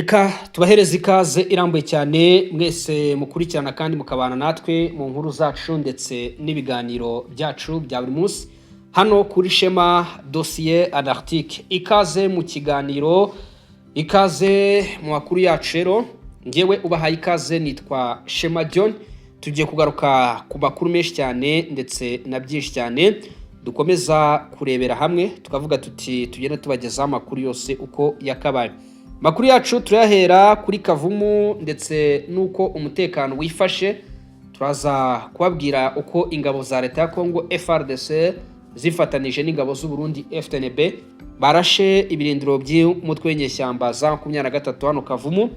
Reka tubahereze ikaze irambuye cyane mwese mukurikirana kandi mukabana natwe mu nkuru zacu ndetse n'ibiganiro byacu bya buri munsi hano kuri Shema Dosiye Antarctique. Ikaze mu kiganiro, ikaze mu makuru yacu. Rero ngewe ubahaye ikaze nitwa Shema John. Tugiye kugaruka ku makuru menshi cyane ndetse na byinshi cyane dukomeza kurebera hamwe, tukavuga tuti tugende tubagezaho amakuru yose uko yakabaye. Amakuru yacu turayahera kuri Kavumu ndetse n'uko umutekano wifashe. Turaza kubabwira uko ingabo za leta ya Congo FARDC zifatanije n'ingabo z'u Burundi FDNB barashe ibirindiro by'umutwe w'inyeshyamba za 23 hano Kavumu.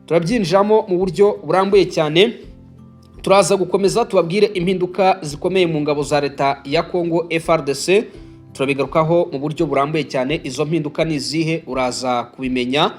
Turabyinjiramo mu buryo burambuye cyane. Turaza gukomeza tubabwire impinduka zikomeye mu ngabo za leta ya Congo FARDC. Turabigarukaho mu buryo burambuye cyane. Izo mpinduka ni izihe? Uraza kubimenya.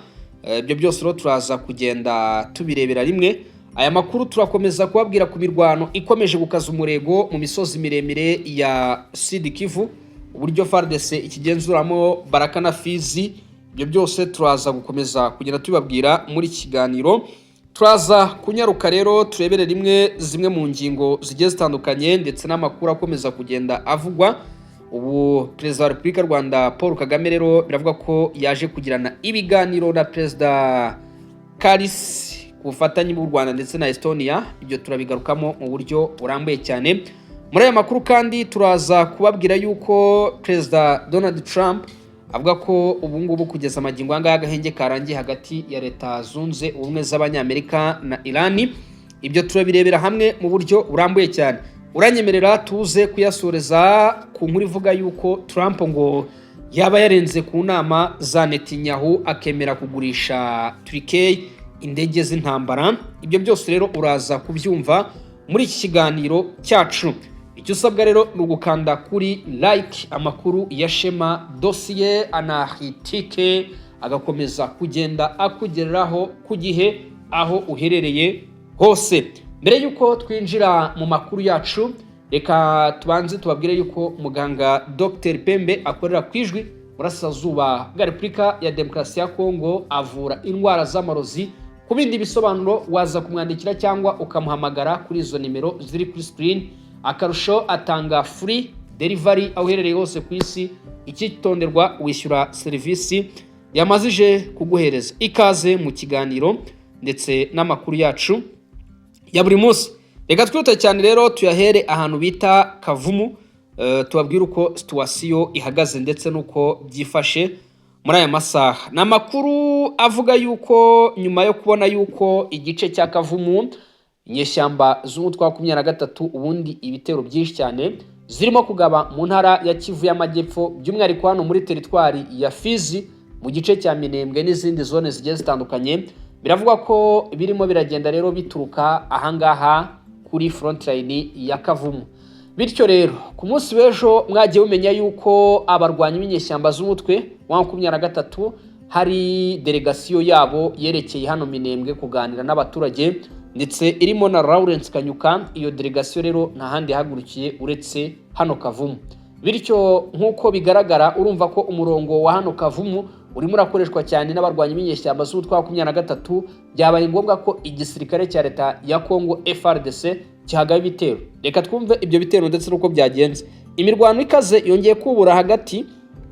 Ibyo byose rero turaza kugenda tubirebera rimwe. Aya makuru turakomeza kubabwira ku mirwano ikomeje gukaza umurego mu misozi miremire ya Sud Kivu, uburyo FARDC ikigenzuramo Baraka na Fizi. Ibyo byose turaza gukomeza kugenda tubabwira muri iki kiganiro. Turaza kunyaruka rero turebere rimwe zimwe mu ngingo zigiye zitandukanye ndetse n'amakuru akomeza kugenda avugwa. Ubu Perezida wa Repubulika y'u Rwanda Paul Kagame rero biravuga ko yaje kugirana ibiganiro na Perezida Karis ku bufatanye bw'u Rwanda ndetse na Estonia. Ibyo turabigarukamo mu buryo burambuye cyane muri aya makuru. Kandi turaza kubabwira yuko Perezida Donald Trump avuga ko ubu ngubu kugeza amagingo aya ngaya agahenge karangiye hagati ya Leta Zunze Ubumwe z'Abanyamerika na Irani. Ibyo turabirebera hamwe mu buryo burambuye cyane. Uranyemerera tuze kuyasoreza ku nkuru ivuga yuko Trump ngo yaba yarenze ku nama za Netanyahu, akemera kugurisha Turkey indege z'intambara. Ibyo byose rero uraza kubyumva muri iki kiganiro cyacu. Icyo usabwa rero ni ugukanda kuri like, amakuru ya Shema Dosiye Anahitike agakomeza kugenda akugereraho ku gihe aho uherereye hose. Mbere y'uko twinjira mu makuru yacu, reka tubanze tubabwire yuko muganga Dr Pembe akorera ku Ijwi, Burasirazuba bwa Repubulika ya Demokarasi ya Kongo, avura indwara z'amarozi. Ku bindi bisobanuro waza kumwandikira cyangwa ukamuhamagara kuri izo nimero ziri kuri screen. Akarusho, atanga free delivery aho uherereye hose ku isi. Icyitonderwa, wishyura serivisi yamazije kuguhereza. Ikaze mu kiganiro ndetse n'amakuru yacu ya buri munsi. Reka twihute cyane rero tuyahere ahantu bita Kavumu, tubabwire uko situation ihagaze ndetse n'uko byifashe muri aya masaha. Ni amakuru avuga yuko nyuma yo kubona yuko igice cya Kavumu inyeshyamba z'umutwe wa 23 ubundi ibitero byinshi cyane zirimo kugaba mu ntara ya Kivu y'Amajyepfo, by'umwihariko hano muri teritwari ya Fizi mu gice cya Minembwe n'izindi zone zigiye zitandukanye, biravugwa ko birimo biragenda rero bituruka ahangaha kuri frontline ya Kavumu. Bityo rero ku munsi w'ejo mwagiye mumenya yuko abarwanyi b'inyeshyamba z'umutwe wa 23 hari délégation yabo yerekeye hano Minembwe kuganira n'abaturage, ndetse irimo na Lawrence Kanyuka. Iyo délégation rero nta handi yahagurukiye uretse hano Kavumu. Bityo nk'uko bigaragara, urumva ko umurongo wa hano Kavumu urimo urakoreshwa cyane n'abarwanyi b'inyeshyamba z'umutwe wa 23. Byabaye ngombwa ko igisirikare cya leta ya Congo FARDC kihagaba ibitero. Reka twumve ibyo bitero ndetse n'uko byagenze. Imirwano ikaze yongeye kubura hagati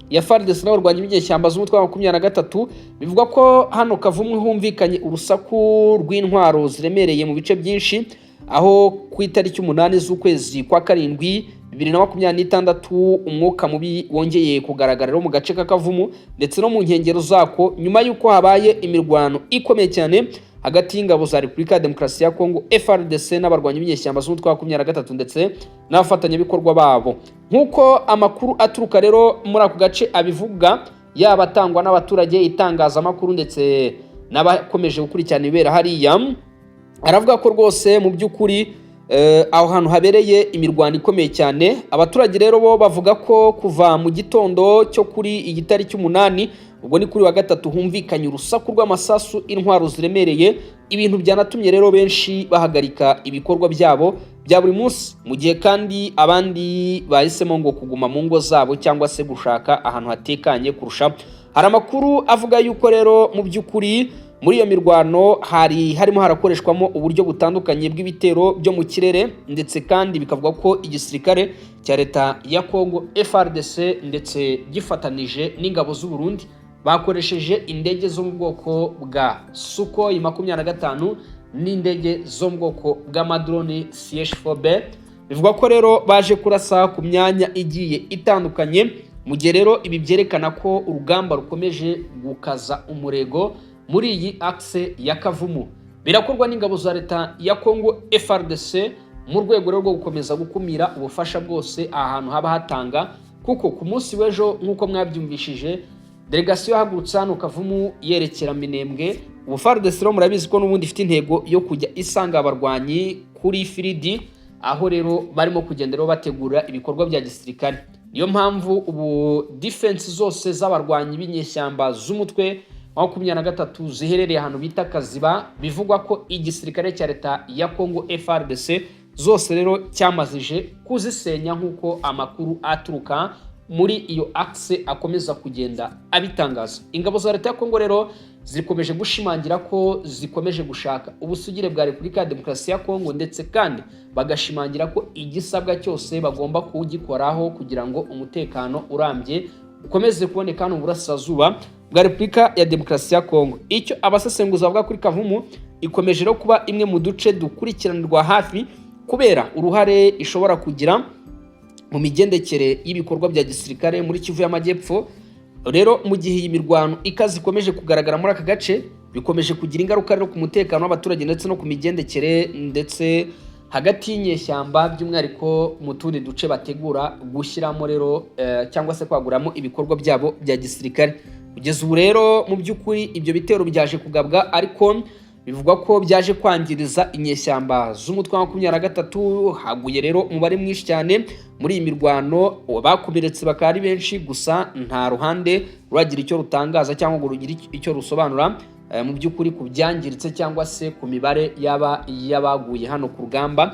ya FARDC n'abarwanyi b'inyeshyamba z'umutwe wa 23. Bivugwa ko hano Kavumu humvikanye urusaku rw'intwaro ziremereye mu bice byinshi, aho ku itariki 8 z'ukwezi kwa karindwi 2026 umwuka mubi wongeye kugaragara rero mu gace ka Kavumu ndetse no mu nkengero zako, nyuma y'uko habaye imirwano ikomeye cyane hagati y'ingabo za Repubulika ya Demokarasi ya Kongo FARDC n'abarwanyi b'inyeshyamba z'umutwe wa 23 ndetse n'abafatanyabikorwa babo. Nk'uko amakuru aturuka rero muri ako gace abivuga, yaba atangwa n'abaturage, itangazamakuru ndetse n'abakomeje gukurikirana ibibera hariya, aravuga ko rwose mu by'ukuri aho hantu habereye imirwano ikomeye cyane. Abaturage rero bo bavuga ko kuva mu gitondo cyo kuri iyi tariki 8, ubwo ni kuri wa gatatu, humvikanye urusaku rw'amasasu, intwaro ziremereye, ibintu byanatumye rero benshi bahagarika ibikorwa byabo bya buri munsi, mu gihe kandi abandi bahisemo ngo kuguma mu ngo zabo cyangwa se gushaka ahantu hatekanye kurusha. Hari amakuru avuga yuko rero mu by'ukuri Muri iyo mirwano hari harimo harakoreshwamo uburyo butandukanye bw'ibitero byo mu kirere, ndetse kandi bikavuga ko igisirikare cya leta ya Congo FARDC ndetse gifatanije n'ingabo z'u Burundi bakoresheje indege zo mu bwoko bwa Sukhoi 25 n'indege zo mu bwoko bw'amadrone CH-4B. Bivugwa ko rero baje kurasa ku myanya igiye itandukanye, mu gihe rero ibi byerekana ko urugamba rukomeje gukaza umurego muri iyi axe ya Kavumu. Birakorwa n'ingabo za leta ya Congo FARDC mu rwego rwo gukomeza gukumira ubufasha bwose aha hantu haba hatanga, kuko ku munsi w'ejo, nk'uko mwabyumvishije, delegasiyo yahagurutse hano Kavumu yerekera Minembwe. Ubu FARDC rero murabizi ko n'ubundi ifite intego yo kujya isanga abarwanyi kuri field, aho rero barimo kugenda rero bategura ibikorwa bya gisirikare. Niyo mpamvu ubu defense zose z'abarwanyi b'inyeshyamba z'umutwe wa 23 ziherereye ahantu bita Kaziba, bivugwa ko igisirikare cya leta ya Congo FARDC zose rero cyamazije kuzisenya, nk'uko amakuru aturuka muri iyo axe akomeza kugenda abitangaza. Ingabo za leta ya Congo rero zikomeje gushimangira ko zikomeje gushaka ubusugire bwa Repubulika ya Demokarasi ya Congo, ndetse kandi bagashimangira ko igisabwa cyose bagomba kugikoraho kugira ngo umutekano urambye ukomeze kuboneka hano mu burasirazuba bwa Repubulika ya Demokarasi ya Congo. Icyo abasesenguzi bavuga kuri Kavumu, ikomeje rero kuba imwe mu duce dukurikiranirwa hafi kubera uruhare ishobora kugira mu migendekere y'ibikorwa bya gisirikare muri Kivu y'Amajyepfo. Rero mu gihe iyi mirwano ikaze ikomeje kugaragara muri aka gace, bikomeje kugira ingaruka rero ku mutekano w'abaturage ndetse no ku migendekere ndetse hagati y'inyeshyamba, by'umwihariko mu tundi duce bategura gushyiramo rero cyangwa se kwaguramo ibikorwa byabo bya gisirikare. Kugeza ubu rero, mu by'ukuri ibyo bitero byaje kugabwa, ariko bivugwa ko byaje kwangiriza inyeshyamba z'umutwe wa 23. Haguye rero umubare mwinshi cyane muri iyi mirwano, bakomeretse bakaba ari benshi, gusa nta ruhande ruragira icyo rutangaza cyangwa ngo rugire icyo rusobanura mu by'ukuri ku byangiritse cyangwa se ku mibare yaba y'abaguye hano ku rugamba.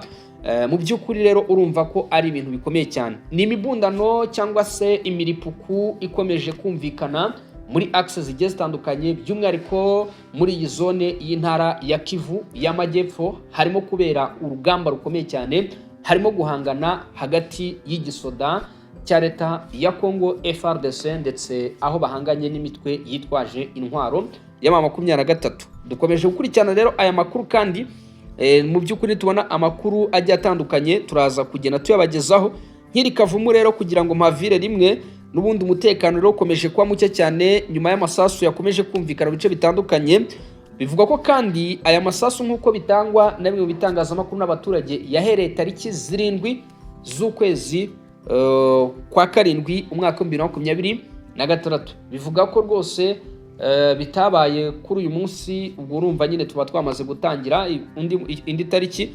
Mu by'ukuri rero urumva ko ari ibintu bikomeye cyane. Ni imibundano cyangwa se imiripuku ikomeje kumvikana muri axe zigiye zitandukanye, by'umwihariko muri iyi zone y'intara ya Kivu y'Amajyepfo. Harimo kubera urugamba rukomeye cyane, harimo guhangana hagati y'igisoda cya leta ya Congo FARDC ndetse aho bahanganye n'imitwe yitwaje intwaro y'ama 23. Dukomeje gukurikirana rero aya makuru, kandi mu by'ukuri tubona amakuru agiye atandukanye turaza kugenda tuyabagezaho. Nkiri Kavumu rero, kugira ngo mpavire rimwe, n'ubundi umutekano rero ukomeje kuba muke cyane nyuma y'amasasu yakomeje kumvikana mu bice bitandukanye. Bivugwa ko kandi aya masasu, nk'uko bitangwa na bimwe mu bitangazamakuru n'abaturage, yahereye tariki 7 z'ukwezi kwa karindwi umwaka wa 2026. Bivuga ko rwose bitabaye kuri uyu munsi. Ubwo urumva nyine tuba twamaze gutangira indi tariki,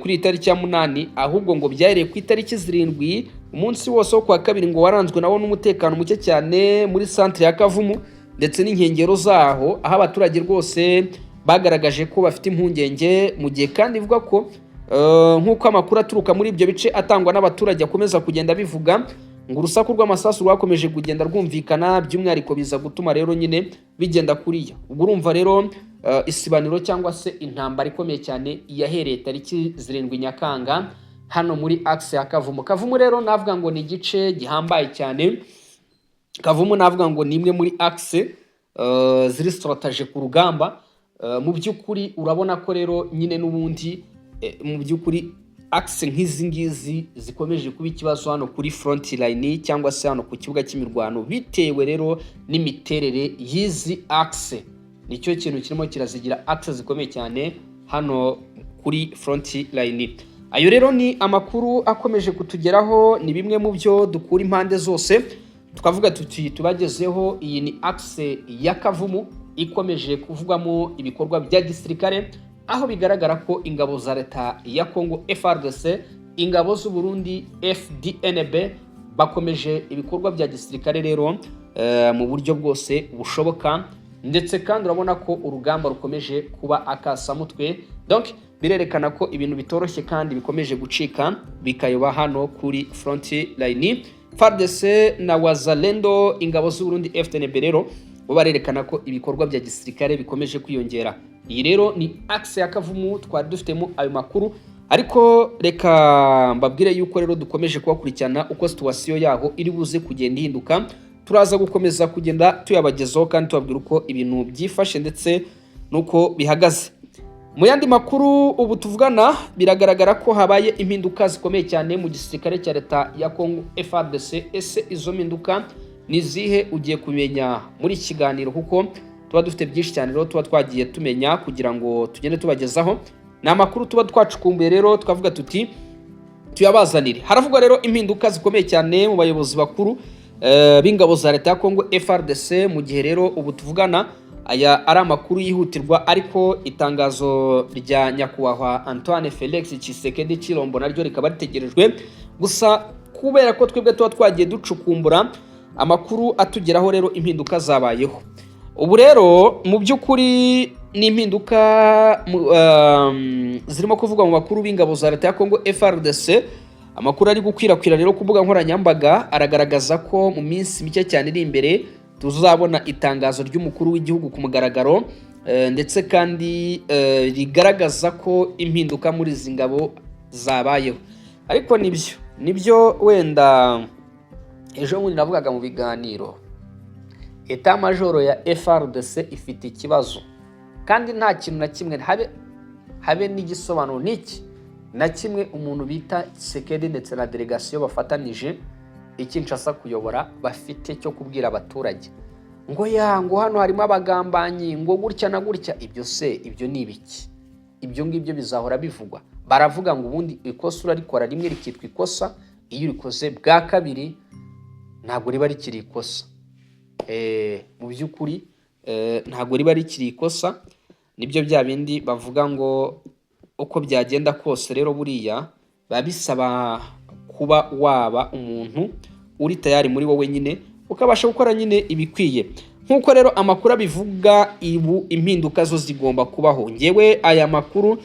kuri iyi tariki ya 8, ahubwo ngo byahereye ku itariki 7. Umunsi wose wo kuwa kabiri ngo waranzwe nawo n'umutekano muke cyane muri santere ya Kavumu ndetse n'inkengero zaho, aho abaturage rwose bagaragaje ko bafite impungenge, mu gihe kandi ivuga ko nk'uko amakuru aturuka muri ibyo bice atangwa n'abaturage akomeza kugenda bivuga, ngo urusaku rw'amasasu rwakomeje kugenda rwumvikana, by'umwihariko biza gutuma rero nyine bigenda kuriya. Ubwo urumva rero isibaniro cyangwa se intambara ikomeye cyane yahereye tariki 7 Nyakanga hano muri axe ya Kavumu. Kavumu rero navuga ngo ni igice gihambaye cyane. Kavumu navuga ngo ni imwe muri axe ziri stratégique ku rugamba. Mu by'ukuri urabona ko rero nyine n'ubundi mu by'ukuri axe nk'izi ngizi zikomeje kuba ikibazo hano kuri front line cyangwa se hano ku kibuga cy'imirwano, bitewe rero n'imiterere y'izi axe. Nicyo kintu kirimo kirazigira axe zikomeye cyane hano kuri front line. Ayo rero ni amakuru akomeje kutugeraho, ni bimwe mu byo dukura impande zose tukavuga tuti tubagezeho. Iyi ni axe ya Kavumu ikomeje kuvugwamo ibikorwa bya gisirikare, aho bigaragara ko ingabo za leta ya Congo FARDC, ingabo z'u Burundi FDNB bakomeje ibikorwa bya gisirikare rero mu buryo bwose bushoboka, ndetse kandi urabona ko urugamba rukomeje kuba akasamutwe. Donc birerekana ko ibintu bitoroshye kandi bikomeje gucika bikayoba hano kuri front line. FARDC na Wazalendo, ingabo z'u Burundi FDNB rero Bo barerekana ko ibikorwa bya gisirikare bikomeje kwiyongera. Iyi rero ni axe ya Kavumu twari dufitemo ayo makuru, ariko reka mbabwire yuko rero dukomeje kubakurikirana uko situation yaho iri buze kugenda ihinduka. Turaza gukomeza kugenda tuyabagezaho kandi tubabwira uko ibintu byifashe ndetse n'uko bihagaze. Mu yandi makuru, ubu tuvugana biragaragara ko habaye impinduka zikomeye cyane mu gisirikare cya leta ya Congo, FARDC. Ese izo mpinduka ni izihe? Ugiye kumenya muri iki kiganiro, kuko tuba dufite byinshi cyane rero tuba twagiye tumenya kugira ngo tugende tubagezaho. Ni amakuru tuba twacukumbuye rero, tukavuga tuti tuyabazanire. Haravugwa rero impinduka zikomeye cyane mu bayobozi bakuru b'ingabo za leta ya Congo, FARDC, mu gihe rero ubu tuvugana aya ari amakuru yihutirwa, ariko itangazo rya nyakubahwa Antoine Felix Tshisekedi Tshilombo naryo rikaba ritegerejwe. Gusa kubera ko twebwe tuba twagiye ducukumbura amakuru atugeraho rero, impinduka zabayeho. Ubu rero mu by'ukuri ni impinduka zirimo kuvugwa mu bakuru b'ingabo za leta ya Congo, FARDC. Amakuru ari gukwirakwira rero ku mbuga nkoranyambaga aragaragaza ko mu minsi mike cyane iri imbere tuzabona itangazo ry'umukuru w'igihugu ku mugaragaro, ndetse kandi rigaragaza ko impinduka muri izi ngabo zabayeho. Ariko nibyo wenda ejo bundi navugaga mu biganiro, état-major ya FARDC ifite ikibazo, kandi nta kintu na kimwe, habe n'igisobanuro n'iki na kimwe umuntu bita Tshisekedi ndetse na délégation bafatanije i Kinshasa kuyobora bafite cyo kubwira abaturage ngo ya ngo hano harimo abagambanyi, ngo gutya na gutya. Ibyo se ibyo ni ibiki? Ibyo ngibyo bizahora bivugwa. Baravuga ngo ubundi ikosa urarikora rimwe rikitwa ikosa, iyo urikoze bwa kabiri ntabwo riba rikiri ikosa. Mu by'ukuri ntabwo riba rikiri ikosa. Nibyo bya bindi bavuga ngo uko byagenda kose rero buriya biba bisaba kuba waba umuntu uri tayari muri wowe nyine, ukabasha gukora nyine ibikwiye. Nk'uko rero amakuru abivuga, ibu impinduka zo zigomba kubaho. Ngewe aya makuru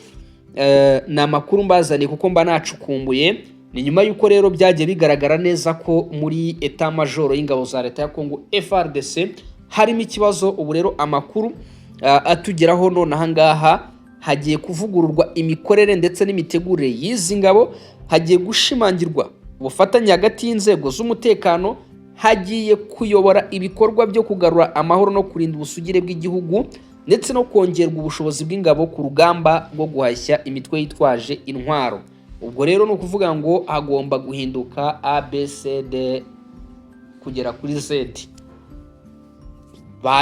ni amakuru mbazaniye kuko mba nacukumbuye. Ni nyuma y'uko rero byagiye bigaragara neza ko muri état-major y'ingabo za leta ya Congo, FARDC, harimo ikibazo. Ubu rero amakuru atugeraho none aha ngaha, hagiye kuvugururwa imikorere ndetse n'imitegurire y'izi ngabo, hagiye gushimangirwa ubufatanye hagati y'inzego z'umutekano, hagiye kuyobora ibikorwa byo kugarura amahoro no kurinda ubusugire bw'igihugu, ndetse no kongerwa ubushobozi bw'ingabo ku rugamba rwo guhashya imitwe yitwaje intwaro. Ubwo rero ni ukuvuga ngo hagomba guhinduka A, B, C, D kugera kuri Z.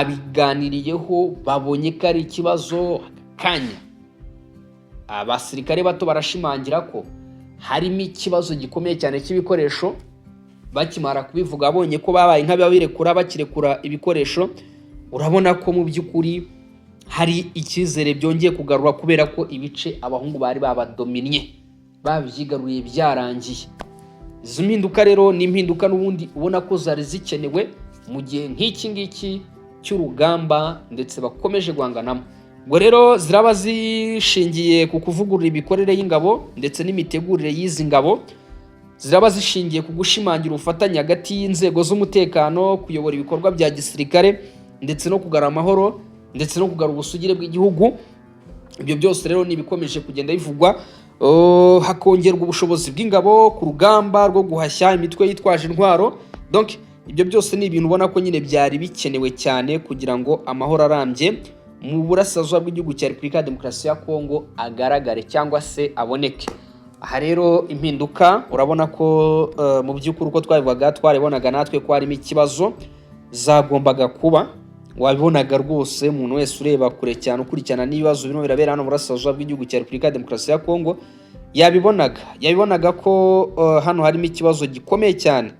Babiganiriyeho, babonye ko ari ikibazo kanya. Abasirikare bato barashimangira ko harimo ikibazo gikomeye cyane cy'ibikoresho. Bakimara kubivuga, abonye ko babaye nk'ababirekura, bakirekura ibikoresho, urabona ko mu by'ukuri hari icyizere byongeye kugarura, kubera ko ibice abahungu bari babadominnye babyigaruriye byarangiye. Izi mpinduka rero ni impinduka n'ubundi ubona ko zari zikenewe mu gihe nk'iki ngiki cy'urugamba ndetse bakomeje guhanganamo. Ubwo rero ziraba zishingiye ku kuvugurura imikorere y'ingabo ndetse n'imitegurire y'izi ngabo, ziraba zishingiye ku gushimangira ubufatanye hagati y'inzego z'umutekano, kuyobora ibikorwa bya gisirikare ndetse no kugarura amahoro ndetse no kugarura ubusugire bw'igihugu. Ibyo byose rero ni ibikomeje kugenda bivugwa. Hakongerwa ubushobozi bw'ingabo ku rugamba rwo guhashya imitwe yitwaje intwaro. Donc ibyo byose ni ibintu ubona ko nyine byari bikenewe cyane kugira ngo amahoro arambye mu burasirazuba bw'igihugu cya Repubulika ya Demokarasi ya Kongo agaragare cyangwa se aboneke. Aha rero impinduka urabona ko mu by'ukuri uko twabivugaga, twaribonaga natwe ko harimo ikibazo, zagombaga kuba. Wabibonaga rwose, umuntu wese ureba kure cyane, ukurikirana n'ibibazo birimo birabera hano mu burasirazuba bw'igihugu cya Repubulika ya Demokarasi ya Kongo, yabibonaga ko hano harimo ikibazo gikomeye cyane.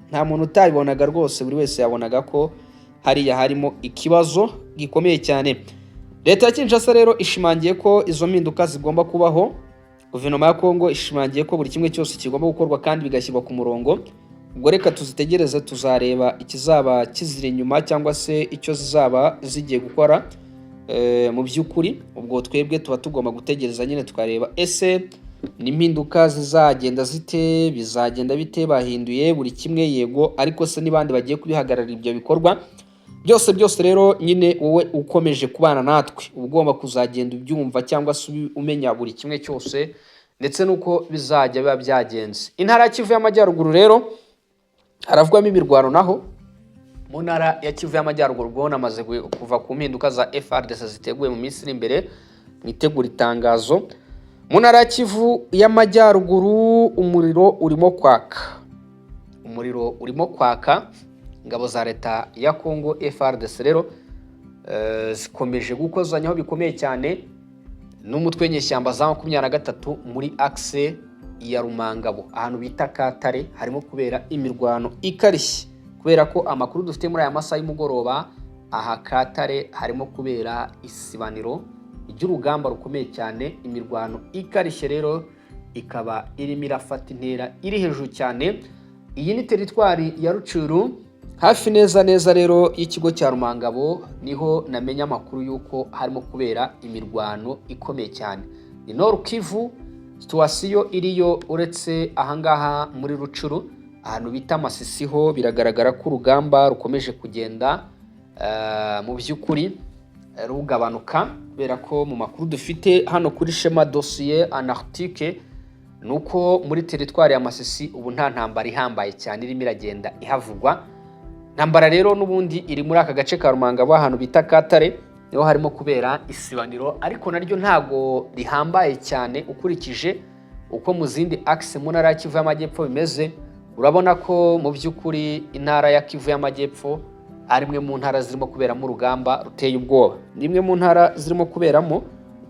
Nta muntu utabibonaga rwose, buri wese yabonaga ko hariya harimo ikibazo gikomeye cyane. Leta ya Kinshasa rero ishimangiye ko izo mpinduka zigomba kubaho. Guverinoma ya Kongo ishimangiye ko buri kimwe cyose kigomba gukorwa kandi bigashyirwa ku murongo. Ubwo reka tuzitegereze, tuzareba ikizaba kiziri inyuma cyangwa se icyo zizaba zigiye gukora. Mu by'ukuri ubwo twebwe tuba tugomba gutegereza nyine, tukareba ese ni impinduka zizagenda zite, bizagenda bite? Bahinduye buri kimwe, yego, ariko se n'abandi bagiye kubihagararira ibyo bikorwa? Byose byose rero nyine, wowe ukomeje kubana natwe uba ugomba kuzagenda ubyumva cyangwa se umenya buri kimwe cyose ndetse n'uko bizajya biba byagenze. Intara ya Kivu y'Amajyaruguru rero haravugwamo imirwano. Naho mu ntara ya Kivu y'Amajyaruguru, ubwo namaze kuva ku mpinduka za FARDC ziteguye mu minsi iri imbere mu itegura itangazo. Mu ntara ya Kivu y'Amajyaruguru umuriro urimo kwaka, umuriro urimo kwaka. Ingabo za leta ya Congo FARDC rero zikomeje gukozanyaho bikomeye cyane n'umutwe w'inyeshyamba za 23 muri axe ya Rumangabo, ahantu bita Katare. Harimo kubera imirwano ikarishye, kubera ko amakuru dufite muri aya masaha y'umugoroba, aha Katare harimo kubera isibaniro ry'urugamba rukomeye cyane. Imirwano ikarishye rero ikaba irimo irafata intera iri hejuru cyane. Iyi ni teritwari ya Rutshuru, hafi neza neza rero y'ikigo cya Rumangabo, niho namenya amakuru y'uko harimo kubera imirwano ikomeye cyane. Ni Nord Kivu, situation iriyo uretse ahangaha muri Rutshuru, ahantu bita Masisi ho biragaragara ko urugamba rukomeje kugenda mu by'ukuri rugabanuka, kubera ko mu makuru dufite hano kuri Shema Dosiye Anarctique ni uko muri teritwari ya Masisi ubu nta ntambara ihambaye cyane irimo iragenda ihavugwa. Ntambara rero n'ubundi iri muri aka gace ka Rumangabo, ahantu bita Katare, niho harimo kubera isibaniro, ariko naryo ntago rihambaye cyane ukurikije uko mu zindi axe mu ntara ya Kivu y'Amajyepfo bimeze. Urabona ko mu by'ukuri intara ya Kivu y'Amajyepfo ari imwe mu ntara zirimo kuberamo urugamba ruteye ubwoba. Ni imwe mu ntara zirimo kuberamo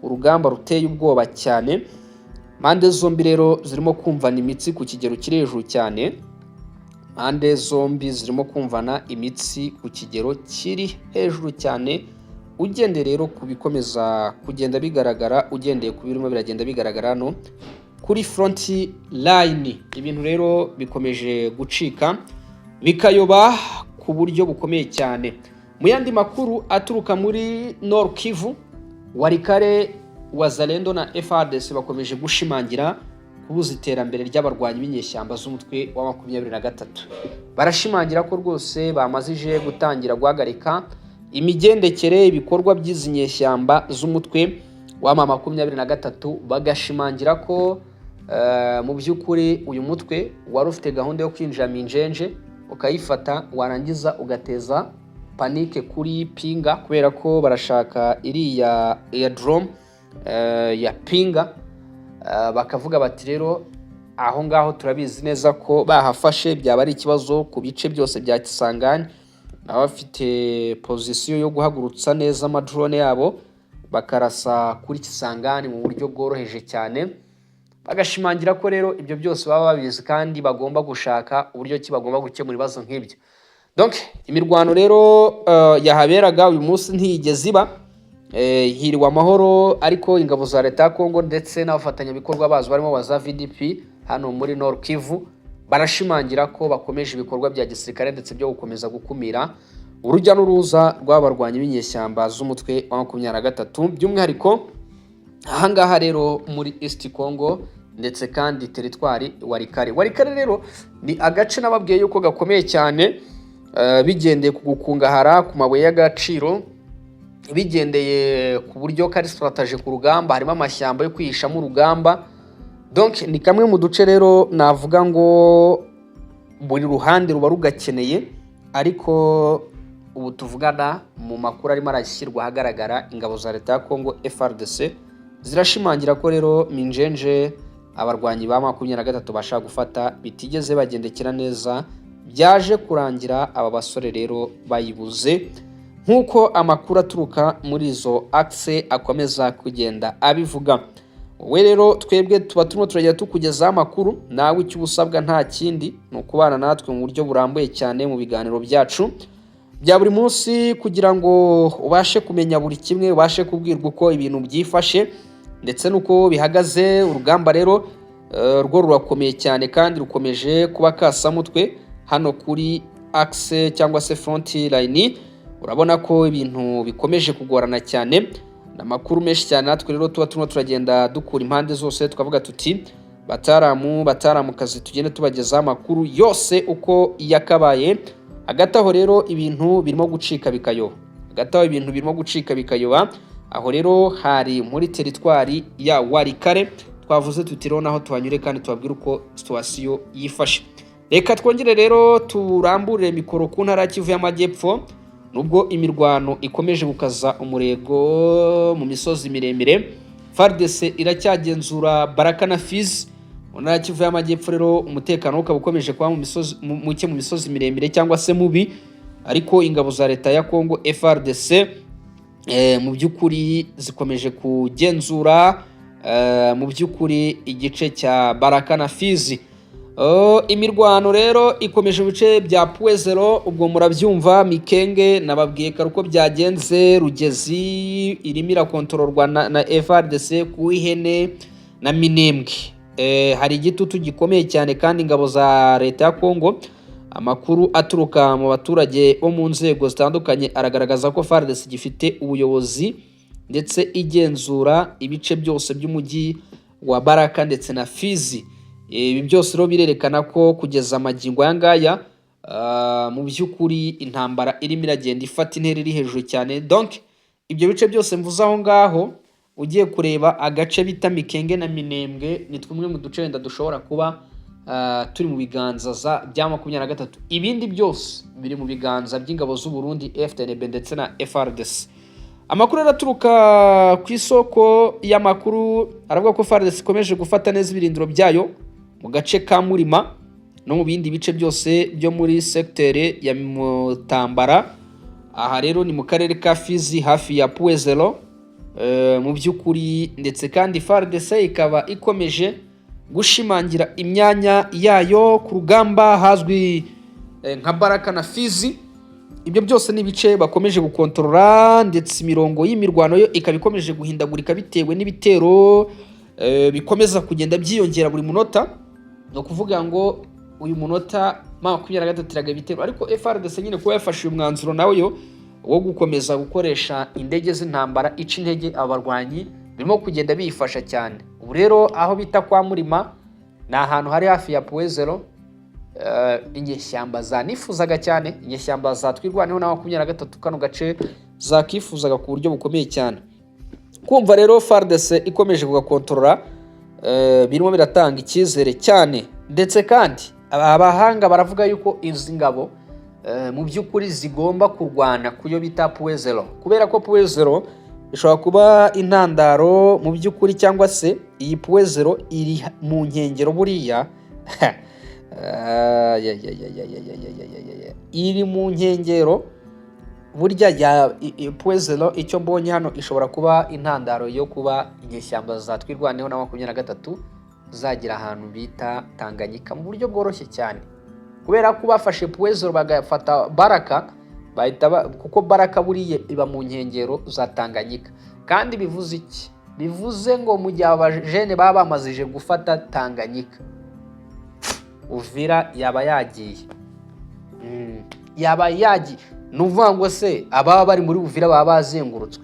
urugamba ruteye ubwoba cyane. Impande zombi rero zirimo kumvana imitsi ku kigero kiri hejuru cyane. Impande zombi zirimo kumvana imitsi ku kigero kiri hejuru cyane. Ugendeye rero ku bikomeza kugenda bigaragara, ugendeye ku birimo biragenda bigaragara hano kuri front line, ibintu rero bikomeje gucika bikayoba ku buryo bukomeye cyane. Mu yandi makuru aturuka muri Nord Kivu, Walikale, Wazalendo na FARDC bakomeje gushimangira kubuza iterambere ry'abarwanyi b'inyeshyamba z'umutwe wa 23. Barashimangira ko rwose bamazije gutangira guhagarika imigendekere, ibikorwa by'izi nyeshyamba z'umutwe wa 23, bagashimangira ko mu by'ukuri uyu mutwe wari ufite gahunda yo kwinjira Minjenje ukayifata, warangiza ugateza panique kuri Pinga, kubera ko barashaka iriya aerodrome ya Pinga. Bakavuga bati rero aho ngaho turabizi neza ko bahafashe byaba ari ikibazo ku bice byose bya Kisangani. Baba bafite position yo guhagurutsa neza amadrone yabo bakarasa kuri Kisangani mu buryo bworoheje cyane. Bagashimangira ko rero ibyo byose baba babizi kandi bagomba gushaka uburyo ki bagomba gukemura ibibazo nk'ibyo. Donc imirwano rero yahaberaga uyu munsi ntiyigeze iba, hiriwe amahoro, ariko ingabo za leta ya Kongo ndetse n'abafatanyabikorwa bazo barimo baza VDP hano muri Nord Kivu barashimangira ko bakomeje ibikorwa bya gisirikare ndetse byo gukomeza gukumira urujya n'uruza rw'abarwanyi b'inyeshyamba z'umutwe wa 23, by'umwihariko ahangaha rero muri East Congo ndetse kandi teritwari Walikale. Walikale rero ni agace nababwiye yuko gakomeye cyane, bigendeye ku gukungahara ku mabuye y'agaciro, bigendeye ku buryo kari stratégique ku rugamba, harimo amashyamba yo kwihishamo urugamba. Donc ni kamwe mu duce rero navuga ngo buri ruhande ruba rugakeneye. Ariko ubu tuvugana, mu makuru arimo arashyirwa ahagaragara, ingabo za leta ya Congo FARDC zirashimangira ko rero Minjenje abarwanyi ba 23 bashaka gufata bitigeze bagendekera neza, byaje kurangira aba basore rero bayibuze, nk'uko amakuru aturuka muri izo axe akomeza kugenda abivuga. Wowe rero twebwe tuba turimo turagenda tukugezaho amakuru, nawe icyo usabwa nta kindi ni ukubana natwe mu buryo burambuye cyane mu biganiro byacu bya buri munsi, kugira ngo ubashe kumenya buri kimwe, ubashe kubwirwa uko ibintu byifashe ndetse n'uko bihagaze. Urugamba rero rwo rurakomeye cyane kandi rukomeje kuba kasamutwe hano kuri axe cyangwa se front line. Urabona ko ibintu bikomeje kugorana cyane. Ni amakuru menshi cyane natwe rero tuba turimo turagenda dukura impande zose, tukavuga tuti bataramu, bataramukazi, tugende tubagezaho amakuru yose uko yakabaye. Hagati aho rero ibintu birimo gucika bikayoba, hagati aho ibintu birimo gucika bikayoba. Aho rero hari muri teritwari ya Walikale. Twavuze tuti rero naho tuhanyure kandi tubabwire uko situation yifashe. Reka twongere rero turamburire mikoro ku ntara ya Kivu y'Amajyepfo. Nubwo imirwano ikomeje gukaza umurego mu misozi miremire, FARDC iracyagenzura Baraka na Fizi mu ntara ya Kivu y'Amajyepfo. Rero umutekano ukaba ukomeje kuba mu misozi muke, mu misozi miremire cyangwa se mubi, ariko ingabo za leta ya Congo FARDC mu by'ukuri zikomeje kugenzura mu by'ukuri igice cya Baraka na Fizi. Imirwano rero ikomeje mu bice bya Point Zéro, ubwo murabyumva. Mikenge nababwiye kare uko byagenze. Rugezi irimo irakontororwa na FARDC ku Ihene na Minembwe. Hari igitutu gikomeye cyane kandi ingabo za leta ya Congo, amakuru aturuka mu baturage bo mu nzego zitandukanye aragaragaza ko FARDC gifite ubuyobozi ndetse igenzura ibice byose by'umujyi wa Baraka ndetse na Fizi. Ibi byose rero birerekana ko kugeza amagingo aya ngaya mu by'ukuri intambara irimo iragenda ifata intera iri hejuru cyane. Donc ibyo bice byose mvuze aho ngaho, ugiye kureba agace bita Mikenge na Minembwe, ni tumwe mu duce wenda dushobora kuba turi mu biganza bya 23. Ibindi byose biri mu biganza by'ingabo z'u Burundi, FDNB ndetse na FARDC. Amakuru araturuka ku isoko y'amakuru aravuga ko FARDC ikomeje gufata neza ibirindiro byayo mu gace ka Murima no mu bindi bice byose byo muri secteur ya Mutambara. Aha rero ni mu karere ka Fizi, hafi ya Point Zéro. Mu by'ukuri ndetse kandi FARDC ikaba ikomeje gushimangira imyanya yayo ku rugamba hazwi nka Baraka na Fizi. Ibyo byose ni ibice bakomeje gukontorora, ndetse imirongo y'imirwano yo ikaba ikomeje guhindagurika bitewe n'ibitero bikomeza kugenda byiyongera buri munota. Ni ukuvuga ngo uyu munota M23 iraga ibitero, ariko FARDC nyine kuba yafashe uyu mwanzuro nawe yo wo gukomeza gukoresha indege z'intambara ica intege aba barwanyi, birimo kugenda biyifasha cyane. Ubu rero aho bita kwa Murima ni ahantu hari hafi ya Point Zéro. Inyeshyamba zanifuzaga cyane, inyeshyamba za Twirwaneho na 23, kano gace zakifuzaga ku buryo bukomeye cyane. Kumva rero FARDC ikomeje kugakontorora birimo biratanga icyizere cyane. Ndetse kandi abahanga baravuga yuko izi ngabo mu by'ukuri zigomba kurwana ku yo bita Point Zéro, kubera ko Point Zéro ishobora kuba intandaro mu by'ukuri, cyangwa se iyi Point Zéro iri mu nkengero buriya. Ah, ya, ya, ya, ya, ya, ya, ya, ya, ya, ya. Iri mu nkengero burya ya Point Zéro. Icyo mbonye hano, ishobora kuba intandaro yo kuba inyeshyamba za Twirwaneho na 23 zagira ahantu bita Tanganyika mu buryo bworoshye cyane, kubera ko bafashe Point Zéro bagafata Baraka, bahita kuko Baraka buriya iba mu nkengero za Tanganyika. Kandi bivuze iki? Bivuze ngo mu gihe abajene baba bamazije gufata Tanganyika, Uvira yaba yagiye. Yaba yagiye. Ni ukuvuga ngo se ababa bari muri Uvira baba bazengurutswe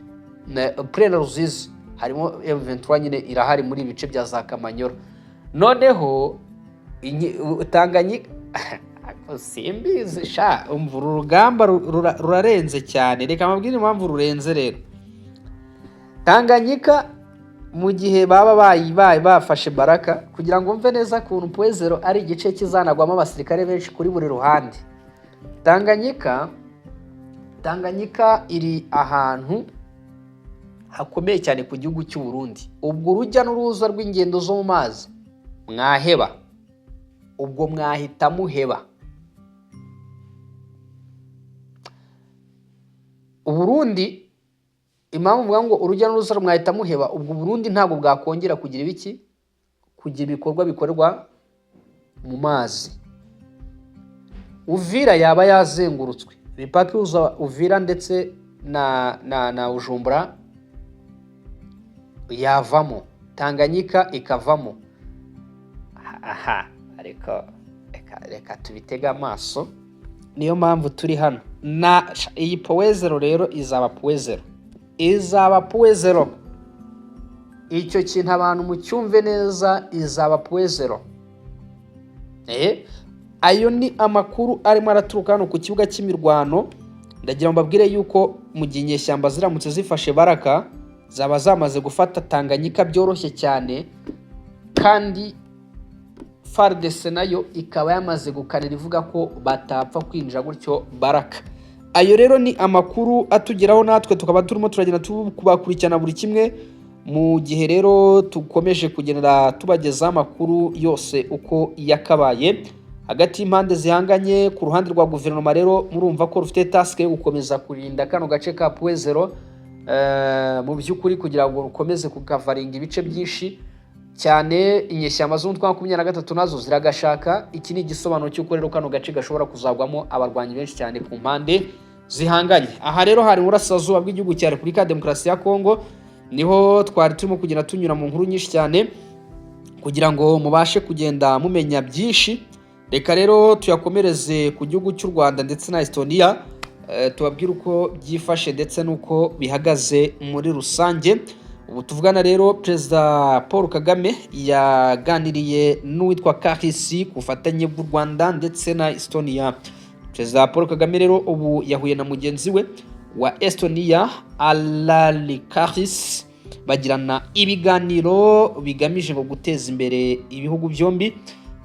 Plaine Ruzizi, harimo M23 nyine irahari muri ibice bya za Kamanyoro. Noneho Tanganyika simbizi sha. Umva, uru rugamba rurarenze cyane. Reka mbabwire impamvu rurenze rero. Tanganyika, mu gihe baba bayibaye bafashe Baraka, kugira ngo mve neza ukuntu Point Zéro ari igice kizanagwamo abasirikare benshi kuri buri ruhande. Tanganyika iri ahantu hakomeye cyane ku gihugu cy'u Burundi. Ubwo urujya n'uruza rw'ingendo zo mu mazi mwaheba, ubwo mwahita muheba. Uburundi, impamvu mvuga ngo urujya n'uruza mwahita muheba, ubwo Burundi ntabwo bwakongera kugira ibiki, kugira ibikorwa bikorerwa mu mazi. Uvira yaba yazengurutswe, imipaka ihuza Uvira ndetse na Bujumbura yavamo, Tanganyika ikavamo. Aha ariko reka tubitege amaso, niyo mpamvu turi hano. Na iyi Point Zéro rero izaba Point Zéro, izaba Point Zéro. Icyo kintu abantu mucyumve neza, izaba Point Zéro. Ayo ni amakuru arimo araturuka hano ku kibuga cy'imirwano. Ndagira ngo mbabwire yuko mu gihe inyeshyamba ziramutse zifashe Baraka, zaba zamaze gufata Tanganyika byoroshye cyane, kandi FARDC nayo ikaba yamaze gukanira ivuga ko batapfa kwinjira gutyo Baraka. Ayo rero ni amakuru atugeraho, natwe tukaba turimo turagenda tubakurikirana buri kimwe, mu gihe rero dukomeje kugenda tubagezaho amakuru yose uko yakabaye hagati y'impande zihanganye. Ku ruhande rwa guverinoma rero, murumva ko rufite task yo gukomeza kurinda kano gace ka Point Zéro mu by'ukuri, kugira ngo rukomeze kukavaringa ibice byinshi cyane. Inyeshyamba z'umutwe wa 23 nazo ziragashaka. Iki ni igisobanuro cy'uko rero kano gace gashobora kuzagwamo abarwanyi benshi cyane ku mpande zihanganye. Aha rero hari burasirazuba bw'igihugu cya Repubulika ya Demokarasi ya Kongo, niho twari turimo kugenda tunyura mu nkuru nyinshi cyane kugira ngo mubashe kugenda mumenya byinshi. Reka rero tuyakomereze ku gihugu cy'u Rwanda ndetse na Estonia, tubabwire uko byifashe ndetse n'uko bihagaze muri rusange. Ubu tuvugana rero, Perezida Paul Kagame yaganiriye n'uwitwa Karis ku bufatanye bw'u Rwanda ndetse na Estonia. Perezida Paul Kagame rero ubu yahuye na mugenzi we wa Estonia, Alar Karis, bagirana ibiganiro bigamije ngo guteza imbere ibihugu byombi.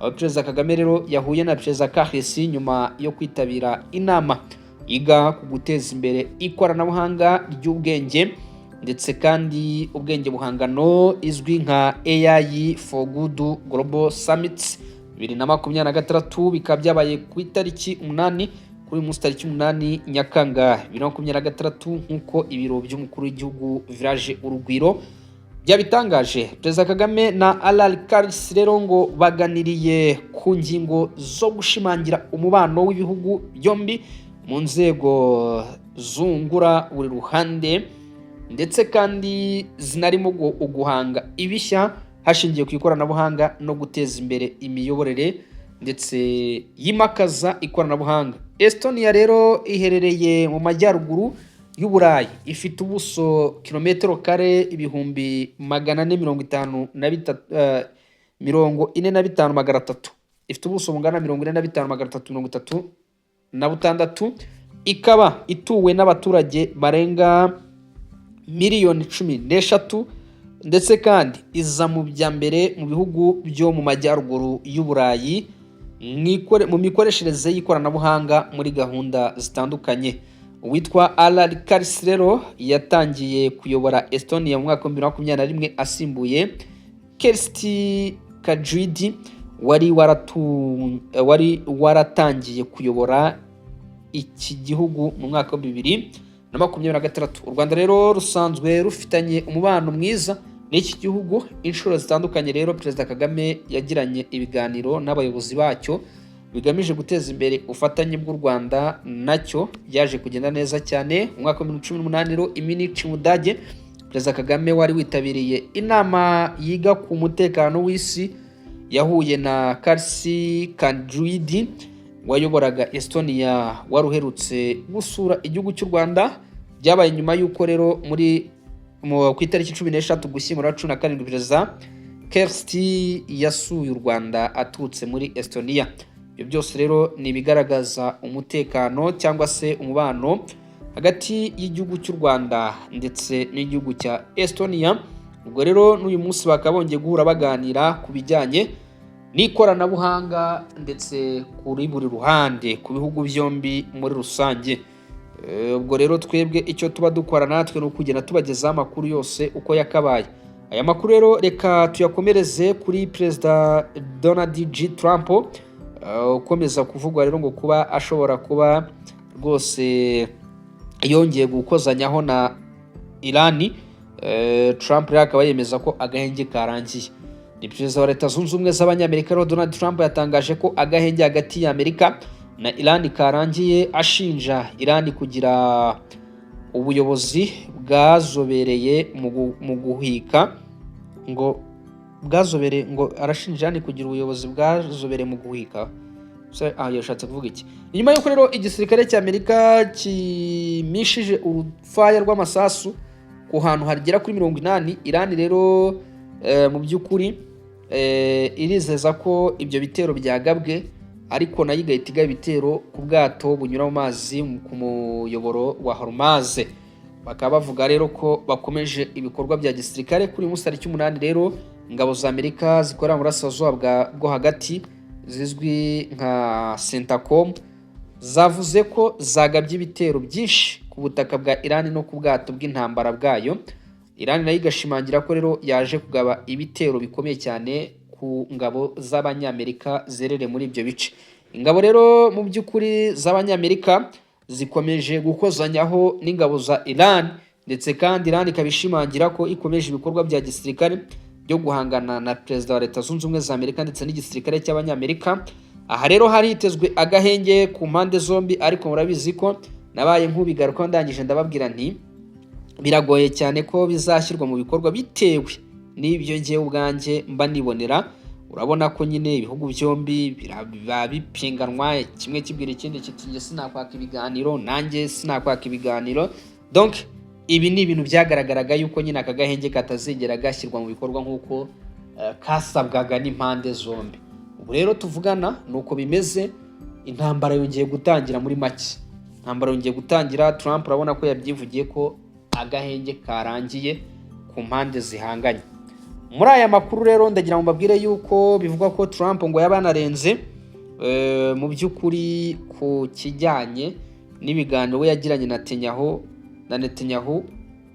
Aho Perezida Kagame rero yahuye na Perezida Karis nyuma yo kwitabira inama yiga ku guteza imbere ikoranabuhanga ry'ubwenge ndetse kandi ubwenge buhangano, izwi nka AI for Good Global Summit 2026. Bikaba byabaye ku itariki 8, kuri uyu munsi tariki 8 Nyakanga 2026, nk'uko ibiro by'umukuru w'igihugu Village Urugwiro byabitangaje. Perezida Kagame na Alar Karis rero ngo baganiriye ku ngingo zo gushimangira umubano w'ibihugu byombi mu nzego zungura buri ruhande, ndetse kandi zinarimo uguhanga ibishya hashingiwe ku ikoranabuhanga no guteza imbere imiyoborere ndetse yimakaza ikoranabuhanga. Estonia rero iherereye mu majyaruguru y'Uburayi, ifite ubuso kilometero kare 453,000, 45,300, ifite ubuso bungana 45,336, ikaba ituwe n'abaturage barenga miliyoni 13, ndetse kandi iza mu bya mbere mu bihugu byo mu majyaruguru y'Uburayi mu mikoreshereze y'ikoranabuhanga muri gahunda zitandukanye. Uwitwa Alar Karis rero yatangiye kuyobora Estonia mu mwaka wa 2021, asimbuye Kersti Kaljulaid wari waratangiye kuyobora iki gihugu mu mwaka wa 2026. U Rwanda rero rusanzwe rufitanye umubano mwiza n'iki gihugu. Inshuro zitandukanye rero Perezida Kagame yagiranye ibiganiro n'abayobozi bacyo bigamije guteza imbere ubufatanye bw'u Rwanda nacyo. Byaje kugenda neza cyane. Mu mwaka wa 2018 rero, i Munich mu Budage, Perezida Kagame wari witabiriye inama yiga ku mutekano w'isi yahuye na Kersti Kaljulaid wayoboraga Estonia, wari uherutse gusura igihugu cy'u Rwanda. Byabaye nyuma y'uko rero muri ku itariki 13 Gushyingo 17, Perezida Kersti yasuye u Rwanda aturutse muri Estonia. Ibyo byose rero ni ibigaragaza umutekano cyangwa se umubano hagati y'igihugu cy'u Rwanda ndetse n'igihugu cya Estonia. Ubwo rero n'uyu munsi bakaba bongeye guhura baganira ku bijyanye n'ikoranabuhanga, ndetse kuri buri ruhande ku bihugu byombi muri rusange. Ubwo rero twebwe icyo tuba dukora natwe ni ukugenda tubagezaho amakuru yose uko yakabaye. Aya makuru rero reka tuyakomereze kuri Perezida Donald J Trump, ukomeza kuvugwa rero ngo kuba ashobora kuba rwose yongeye gukozanyaho na Irani. Trump rero akaba yemeza ko agahenge karangiye. Ni Perezida wa Leta Zunze Ubumwe z'Abanyamerika rero, Donald Trump, yatangaje ko agahenge hagati y'Amerika na Irani karangiye, ashinja Irani kugira ubuyobozi bwazobereye mu guhika, ngo bwazobereye, ngo arashinja Irani kugira ubuyobozi bwazobereye mu guhika. Yashatse kuvuga iki? Nyuma y'uko rero igisirikare cy'Amerika kimishije urufaya rw'amasasu ku hantu hagera kuri 80, Irani rero mu by'ukuri irizeza ko ibyo bitero byagabwe Ariko nayo igahita igaba ibitero ku bwato bunyura mu mazi ku muyoboro wa Hormuz. Bakaba bavuga rero ko bakomeje ibikorwa bya gisirikare. Kuri uyu munsi tariki 8 rero, ingabo za Amerika zikorera mu burasirazuba bwo hagati zizwi nka CENTCOM zavuze ko zagabye ibitero byinshi ku butaka bwa Iran no ku bwato bw'intambara bwayo. Iran nayo igashimangira ko rero yaje kugaba ibitero bikomeye cyane ku ngabo z'Abanyamerika zerereye muri ibyo bice. Ingabo rero mu by'ukuri z'Abanyamerika zikomeje gukozanyaho n'ingabo za Iran, ndetse kandi Iran ikaba ishimangira ko ikomeje ibikorwa bya gisirikare byo guhangana na perezida wa Leta Zunze Ubumwe za Amerika ndetse n'igisirikare cy'Abanyamerika. Aha rero hari hitezwe agahenge ku mpande zombi, ariko murabizi ko nabaye nk'ubigarukaho, ndangije ndababwira nti biragoye cyane ko bizashyirwa mu bikorwa bitewe n'ibyo ngewe ubwanjye mba nibonera. Urabona ko nyine ibihugu byombi biba bipinganwa, kimwe kibwira ikindi kiti: "Njye sinakwaka ibiganiro, nanjye sinakwaka ibiganiro." Donc ibi ni ibintu byagaragaraga yuko nyine aka gahenge katazigera gashyirwa mu bikorwa nk'uko kasabwaga n'impande zombi. Ubu rero tuvugana ni uko bimeze, intambara yongeye gutangira. Muri make, intambara yongeye gutangira. Trump urabona ko yabyivugiye ko agahenge karangiye ku mpande zihanganye. Muri aya makuru rero ndagira ngo mbabwire yuko bivugwa ko Trump ngo yaba yanarenze mu by'ukuri ku kijyanye n'ibiganiro we yagiranye na Netanyahu,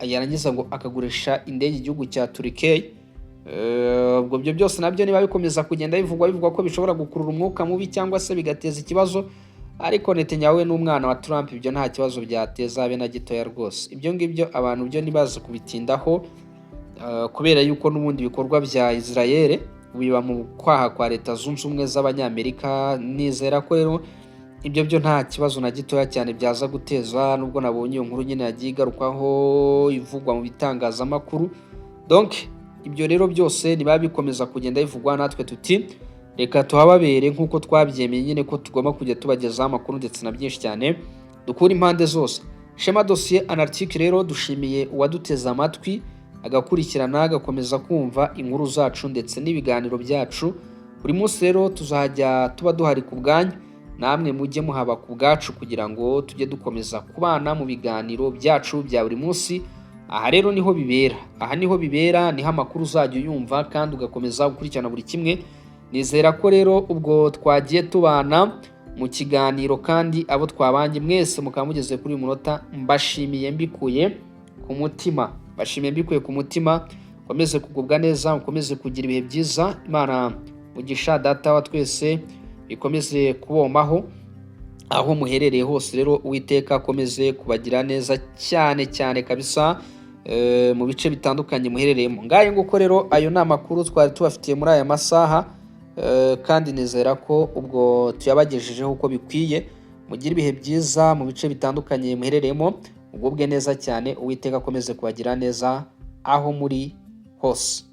yarangiza ngo akagurisha indege igihugu cya Turkey. Ubwo ibyo byose nabyo niba bikomeza kugenda bivugwa ko bishobora gukurura umwuka mubi cyangwa se bigateza ikibazo, ariko Netanyahu we n'umwana wa Trump, ibyo nta kibazo byateza habe na gitoya rwose. Ibyo ngibyo abantu byo ntibaze kubitindaho, kubera yuko n'ubundi ibikorwa bya Israel biba mu kwaha kwa Leta Zunze Ubumwe z'Abanyamerika. Nizera ko rero ibyo byo nta kibazo na gitoya cyane byaza guteza, nubwo nabonye iyo nkuru nyine yagiye igarukwaho ivugwa mu bitangazamakuru. Donc ibyo rero byose niba bikomeza kugenda bivugwa, natwe tuti reka tuhababere nk'uko twabyemeye nyine ko tugomba kujya tubagezaho amakuru ndetse na byinshi cyane dukura impande zose. Shema Dosiye Analytique rero, dushimiye uwaduteze amatwi, agakurikirana, agakomeza kumva inkuru zacu ndetse n'ibiganiro byacu buri munsi. Rero tuzajya tuba duhari ku bwanyu, namwe mujye muhaba ku bwacu kugira ngo tujye dukomeza kubana mu biganiro byacu bya buri munsi. Aha rero niho bibera, aha niho bibera, niho amakuru uzajya uyumva kandi ugakomeza gukurikirana buri kimwe. Nizera ko rero ubwo twagiye tubana mu kiganiro, kandi abo twabanye mwese mukaba mugeze kuri uyu munota, mbashimiye mbikuye ku mutima, mbashimiye mbikuye ku mutima. Mukomeze kugubwa neza, mukomeze kugira ibihe byiza. Imana mugisha Data wa twese bikomeze kubomaho aho muherereye hose. Rero Uwiteka akomeze kubagira neza cyane cyane kabisa mu bice bitandukanye muherereyemo. Ngayo nguko rero, ayo ni amakuru twari tubafitiye muri aya masaha, kandi nizera ko ubwo tuyabagejejeho uko bikwiye. Mugire ibihe byiza mu bice bitandukanye muherereyemo, mugubwe neza cyane. Uwiteka akomeze kubagira neza aho muri hose.